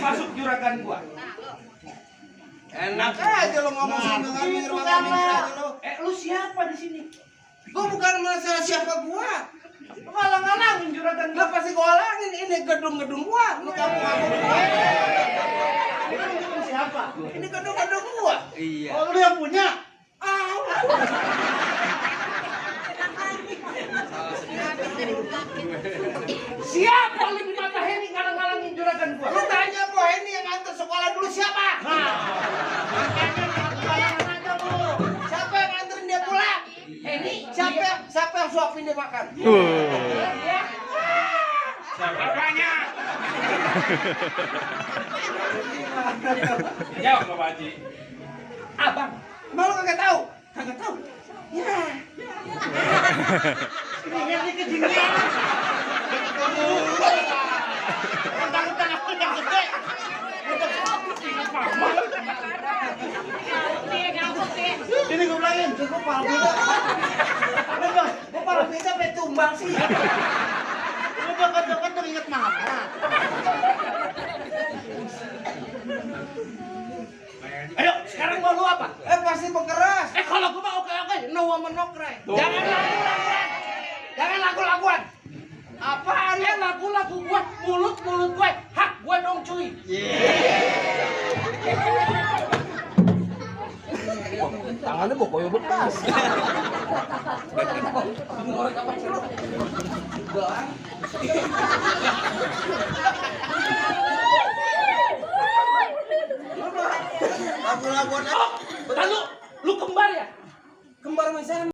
masuk juragan gua. Enak aja lo ngomong dengan juragan lo. Lu siapa di sini? Gua bukan masalah siapa gua. Lu ngalang-ngalangin juragan Lo gua. pasti gua halangin, ini gedung-gedung gua. Lu kamu-kamu. Ini gedung siapa? Ini gedung-gedung gua. Iya. Oh, lu yang punya? Siapa lebih mata Heni ngalang-ngalangin juragan gua? Lu tanya po, ini yang antar sekolah dulu siapa? Siapa yang anterin dia pulang? Heni, Siapa yang suapin dia makan? siapa banyak? Jawab Bapak Haji. Abang, Emang lu kagak tahu? kagak tahu. Ya. Ini dikit dingin. Tentang aku yang gede. Ingat mama. Ini gue bilangin, gue parah beda. Gue parah beda sampai tumbang sih. Lu dekat-dekat teringat mama. Ayo, sekarang mau lu apa? Pasti berkeras. Kalau gua mau oke, No sama no cry. Jangan lagu-laguan. Jangan lagu-laguan. Apaan Ya lagu-lagu gua, mulut-mulut gua, hak gua dong cuy. Tangannya bokoyo bekas. Ngorek apa sih lu? Lagu-laguan Oh, lalu lu kembar ya? kembar misalnya.